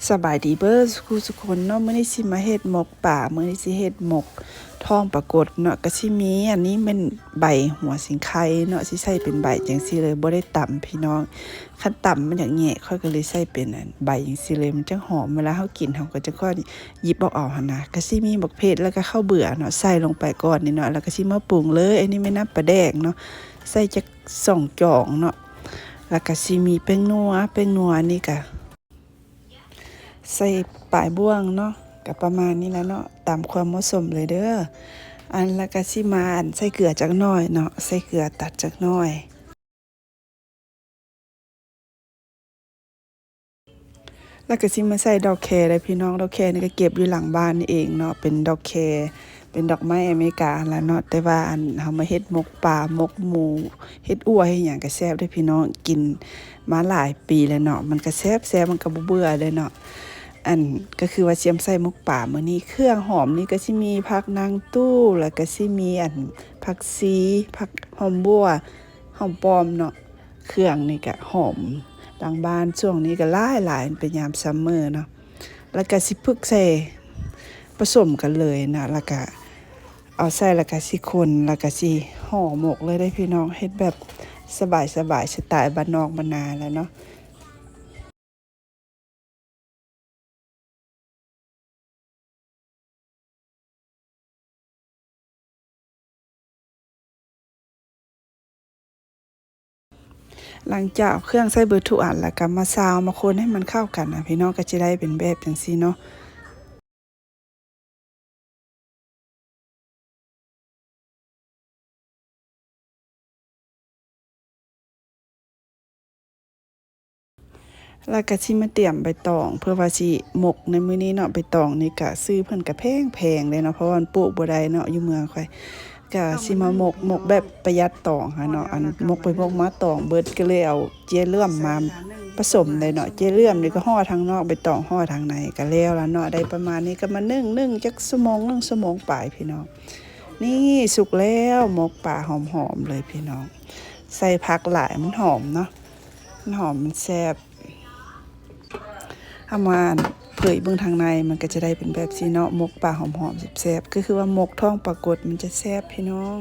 ສະບາຍດີເບີດສູ່ຄູ່ສູ່ຄົນເນາະ, ມື້ນີ້ຊິມາເຮັດໝົກປາ, ມື້ນີ້ຊິເຮັດໝົກທ້ອງປາກົດເນາະ. ກະຊິມີ ອັນນີ້ແມ່ນໃບຫົວສີໄຄເນາະ, ຊິໃສ່ເປັນໃບຈັ່ງຊີ້ເລີຍ, ບໍ່ໄດ້ຕຳພີ່ນ້ອງ. ຄັນຕຳມັນຢາກແຍະ, ຂ້ອຍກໍເລີຍໃສ່ເປັນ ອັນ ໃບຈັ່ງຊີ້ເລີຍ, ມັນຈັ່ງຫອມ, ເວລາເຮົາກິນເຮົາກໍຈະຄ່ອຍຫຍິບອອກເອົາຫັ້ນນະ. ກະຊິມີໝາກເຜັດ ແລ້ວກໍເຂົ້າເບືອເນາະ ໃສ່ລົງໄປກ່ອນນີ້ເນາະ, ແລ້ວກໍຊິມາປຸງເລີຍ. ອັນນີ້ແມ່ນນ້ຳປາແດກເນາະ, ໃສ່ຈັກສອງຈອງເນາະ, ແລ້ວກໍຊິມີແປ້ງນົວ, ແປ້ງນົວນີ້ກະ ໃສ່ປາຍບ່ວງເນາະ, ກະປະມານນີ້ແຫຼະເນາະ, ຕາມຄວາມເໝາະສົມເລີຍເດີ. ອັນ ແລ້ວກະຊິມາ ອັນ ໃສ່ເກືອຈັກໜ້ອຍເນາະ, ໃສ່ເກືອຕັດຈັກໜ້ອຍ. ແລ້ວກະຊິມາໃສ່ດອກແຄເດີພີ່ນ້ອງ. ດອກແຄນີ້ກະເກັບຢູ່ຫຼັງບ້ານນີ້ເອງເນາະ, ເປັນດອກແຄ ເປັນດອກໄມ້ອາເມລິກາຫັ້ນລະເນາະ, ແຕ່ວ່າ ອັນ ເຮົາມາເຮັດໝົກປາ, ໝົກໝູ, ເຮັດອົ່ວ, ເຮັດຫຍັງກະແຊບເດ້ພີ່ນ້ອງ. ກິນມາຫຼາຍປີແລ້ວເນາະ, ມັນກະແຊບໆ, ມັນກະບໍ່ເບື່ອເລີຍເນາະ. ອັນ ກະຄືວ່າສຽມໃສ່ໝົກປາມື້ນີ້, ເຄື່ອງຫອມນີ້ກະຊິມີຜັກນາງຕູ້, ແລ້ວກະຊິມີ ອັນ ຜັກຊີ, ຜັກຫອມບົ່ວ, ຫອມປ້ອມເນາະ. ເຄື່ອງນີ້ກະຫອມຫຼັງບ້ານ, ຊ່ວງນີ້ກະຫຼາຍໆ, ເປັນຍາມຊັມເມີເນາະ. ແລ້ວກະຊິປຶກໃສ່ປະສົມກັນເລີຍນະ, ແລ້ວກະເອົາໃສ່ ແລ້ວກະຊິຄົນ, ແລ້ວກະຊິຫໍ່ໝົກເລີຍເດ້ພີ່ນ້ອງ. ເຮັດແບບສະບາຍໆ ສະໄຕບ້ານນອກບ້ານນາແຫຼະເນາະ. ຫຼັງຈາກເອົາເຄື່ອງໃສ່ເບິດທຸກອັນແລ້ວ ກໍມາຊາວມາຄົນໃຫ້ມັນເຂົ້າກັນນະພີ່ນ້ອງ, ກໍຈະໄດ້ເປັນແບບຈັ່ງຊີ້ເນາະ. ແລ້ວກໍຊິມາຕຽມໃບຕອງ ເພື່ອວ່າຊິໝົກໃນມື້ນີ້ເນາະ. ໃບຕອງນີ້ກະຊື້ເພິ່ນກະແພງໆເດ້ເນາະ, ເພາະວ່າມັນປູກບໍ່ໄດ້ເນາະ ຢູ່ເມືອງຂ້ອຍ. ກະຊິມາໝົກ, ໝົກແບບປະຢັດຕອງຫັ້ນເນາະ, ອັນໝົກໄປໝົກມາຕອງເບິດ, ກໍເລີຍເອົາເຈ້ເຫຼື້ອມມາປະສົມໄດ້ເນາະ. ເຈ້ເຫຼື້ອມນີ້ກໍຫໍ່ທາງນອກ, ໃບຕອງຫໍ່ທາງໃນ, ກໍແລ້ວລະເນາະ. ໄດ້ປະມານນີ້ກໍມາໜຶ້ງ, ໜຶ້ງຈັກຊົ່ວໂມງ, ໜຶ່ງຊົ່ວໂມງປາຍພີ່ນ້ອງ. ນີ້ສຸກແລ້ວ, ໝົກປາຫອມໆເລີຍພີ່ນ້ອງ. ໃສ່ຜັກຫຼາຍມັນຫອມເນາະ, ມັນຫອມ, ມັນແຊບ. ເຮົາມາເຜີຍເບິ່ງທາງໃນ, ມັນກໍຈະໄດ້ເປັນແບບຊີ້ເນາະ, ໝົກປາຫອມໆແຊບໆ. ກໍຄືວ່າໝົກທ້ອງປາກົດມັນຈະແຊບພີ່ນ້ອງ.